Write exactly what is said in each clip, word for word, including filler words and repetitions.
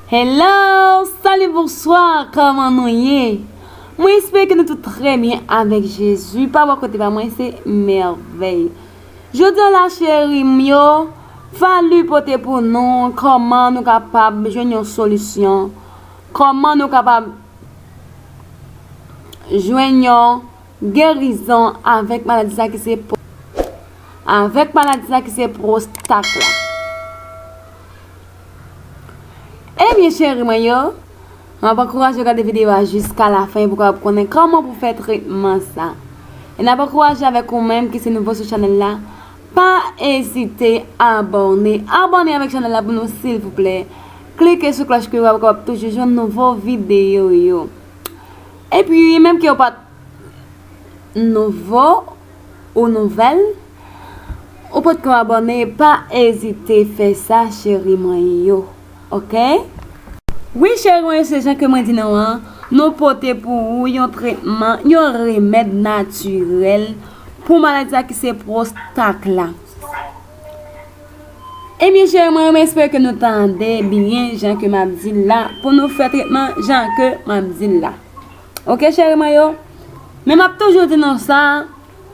Hello, salut, bonsoir, kòman nou ye? Mwen espere ke nou tout trè byen avèk Jezi. Pa bò kote pa mwen, se mèvèy. Jodi a la, cheri m yo, Fally pote pou nou kòman nou kapab jwenn yon solisyon, kòman nou kapab jwenn yon gerizon avèk maladi sa ki se po-, avèk maladi sa ki se pwostat la. Ebyen, cheri mwen yo, m ap ankouraje w gade videyo a jiska lafen pou w kapab konnen kòman pou fè tretman sa. E n ap ankouraje avèk ou menm ki se nouvo sou chanèl la, pa ezite abòne. Abòne avèk chanèl la pou nou, silvouplè. Klike sou klòch pou w kapab toujou jwenn nouvo videyo yo. Epi, menm ke w pa t nouvo ou nouvèl, ou potko abòne, pa ezite fè sa, cheri mwen yo. Oke? Wi, cheri mwen yo, se jan ke mwen di nou an, nou pote pou ou yon tretman, yon remèd natirèl pou maladi sa ki se pwostat la. Ebyen, cheri mwen yo, m espere ke nou tande byen jan ke m ap di l la, pou nou fè tretman jan ke m ap di l la. Oke, cheri mwen yo? Men m ap toujou di nou sa,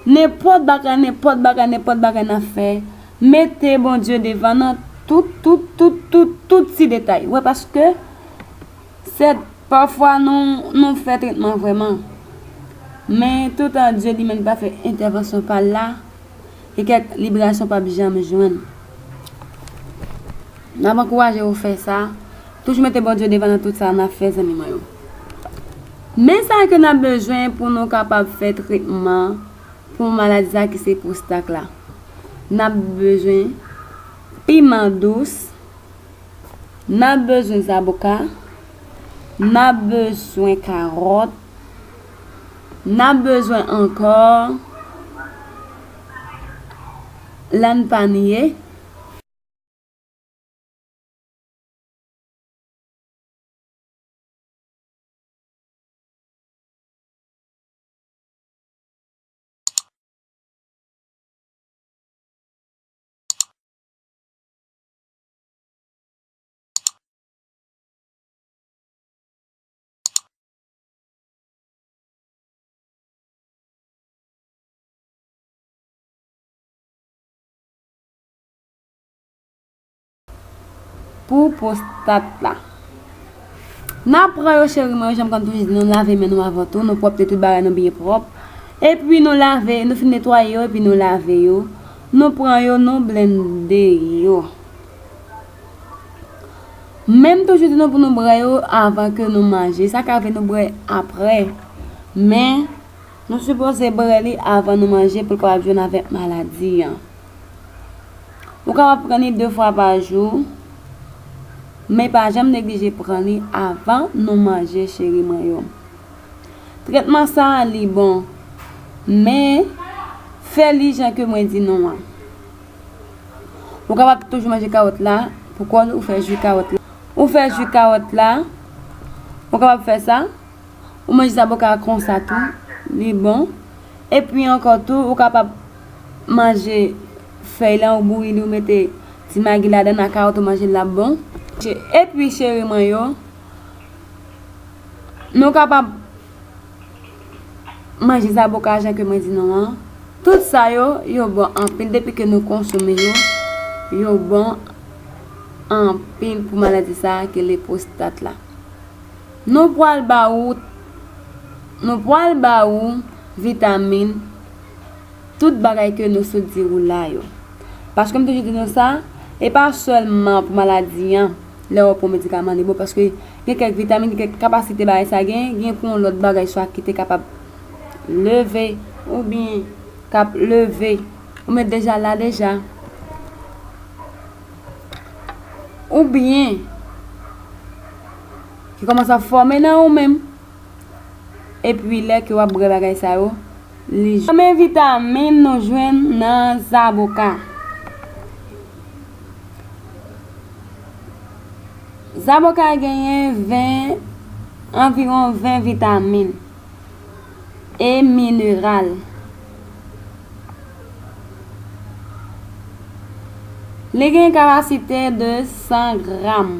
nenpòt bagay, nenpòt bagay, nenpòt bagay n ap fè, mete Bondye devan nan tout, tout, tout, tout, tout ti detay. Wi, paske, sèt, pafwa nou, nou fè tretman vrèman. Men, toutan Dye li menm pa fè entèvansyon pa l la, e kèk liberasyon p ap janm jwenn. N ap ankouraje w fè sa. Toujou mete Bondye devan nan tout sa n ap fè, zanmi mwen yo. Men sa ke n ap bezwen pou nou kapab fè tretman pou maladi sa ki se pwostat la. N ap bezwen piman dous, n ap bezwen zaboka, n ap bezwen kawòt, n ap bezwen ankò lann panye. Pou pwostat la. N ap pran yo, cheri mwen, jan m konn toujou di nou, lave men nou avan tou, nou pwòpte tout bagay nou byen pwòp. Epi nou lave, nou fin netwaye yo, epi nou lave yo. Nou pran yo, nou blende yo. Men m toujou di nou pou nou bwè yo avan ke nou manje. Sa ka rive nou bwè apre. Men, nou sipoze bwè li avan nou manje pou l kapab jwenn avèk maladi an. Ou kapab pran li de fwa pa jou, men pa janm neglije pran li avan nou manje, cheri mwen yo. Tretman sa a, li bon, men fè li jan ke mwen di nou an. Ou kapab toujou manje kawòt la, pou kò w, ou fè ji kawòt la. Ou fè ji kawòt la, ou kapab fè sa. Ou manje zaboka konsa tou, li bon. Epi ankò tou, ou kapab manje fèy la, ou bouyi li, ou mete ti magi ladan, nan kawòt, ou manje l, l ap bon. Epi, cheri mwen yo, nou kapab manje zaboka jan ke mwen di nou an. Tout sa yo, yo bon anpil depi ke nou konsome yo. Yo bon anpil pou maladi sa a ke le pwostat la. Nou pral ba ou, nou pral ba ou vitamin, tout bagay ke nou sot di ou la yo. Paske m toujou di nou sa, e pa sèlman pou maladi an, lè w pran medikaman li bon, paske gen kèk vitamin, gen kèk kapasite bagay sa gen, gen pou yon lòt bagay swa ki te kapab leve, oubyen k ap leve, ou mèt deja la deja. Oubyen, Li kòmanse ap fòme nan ou menm. Epi lè ke w ap bwè bagay sa yo, li fòme vitamin nou jwenn nan zaboka. Zaboka genyen ven, anviwon ven vitamin e mineral. Li gen kapasite de san gram.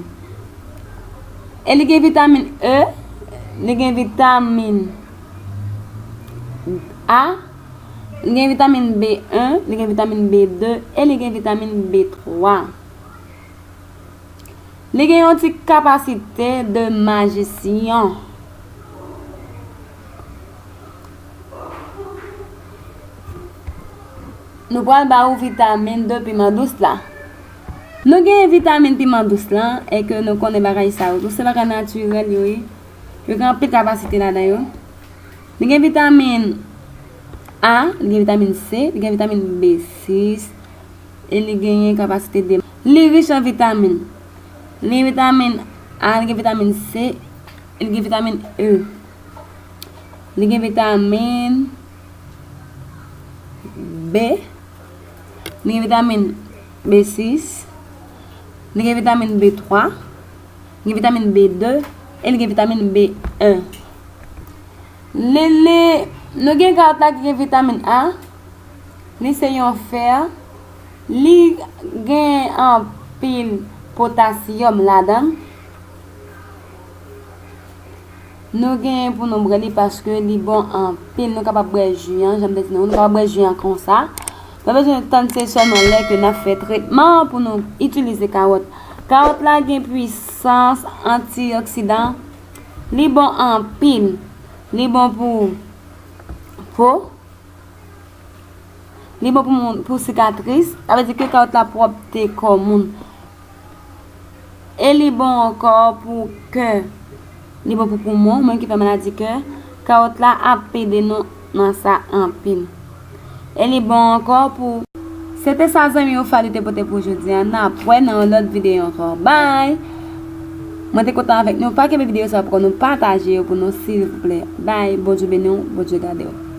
E li gen vitamin E, li gen vitamin A, li gen vitamin B en, li gen vitamin B de e li gen vitamin B twa. Li gen yon ti kapasite de majisyon. Nou pral ba ou vitamin de piman dous la. Nou gen vitamin piman dous la, e ke nou konnen bagay sa yo tou se bagay natirèl yo ye. Yo gen anpil kapasite ladan yo. Li gen vitamin A, li gen vitamin C, li gen vitamin B sis, e li genyen kapasite de. Li rich an vitamin. Li gen vitamin A, li gen vitamin C, e li gen vitamin E. Li gen vitamin B, li gen vitamin B sis, li gen vitamin B twa, li gen vitamin B de, e li gen vitamin B en. Li, li, nou gen kawòt la ki gen vitamin A, li se yon fè, li gen anpil potasyòm ladan l. Nou genyen pou nou bwè li paske li bon anpil. Nou kapab bwè ji an, jan m te di nou, nou kapab bwè ji an konsa. Nou pa bezwen tann se sèlman lè ke n ap fè tretman pou nou itilize kawòt. Kawòt la gen pwisans antioksidan. Li bon anpil. Li bon pou po. Li bon pou moun, pou sikatris. Sa vle di ke kawòt la pwòpte kò moun. E li bon ankò pou kè. Li bon pou poumon, moun ki fè maladi kè. Kawòt la ap ede nou nan sa anpil. E li bon ankò pou. Se te sa zanmi ou Fally te pote pou jodi a. N ap wè nan yon lòt videyo ankò. Bye! Mwen te kontan avèk nou. Pa kenbe videyo sa pou kò nou, pataje yo pou nou silvouplè. Bye! Bondye beni w, Bondye gade w.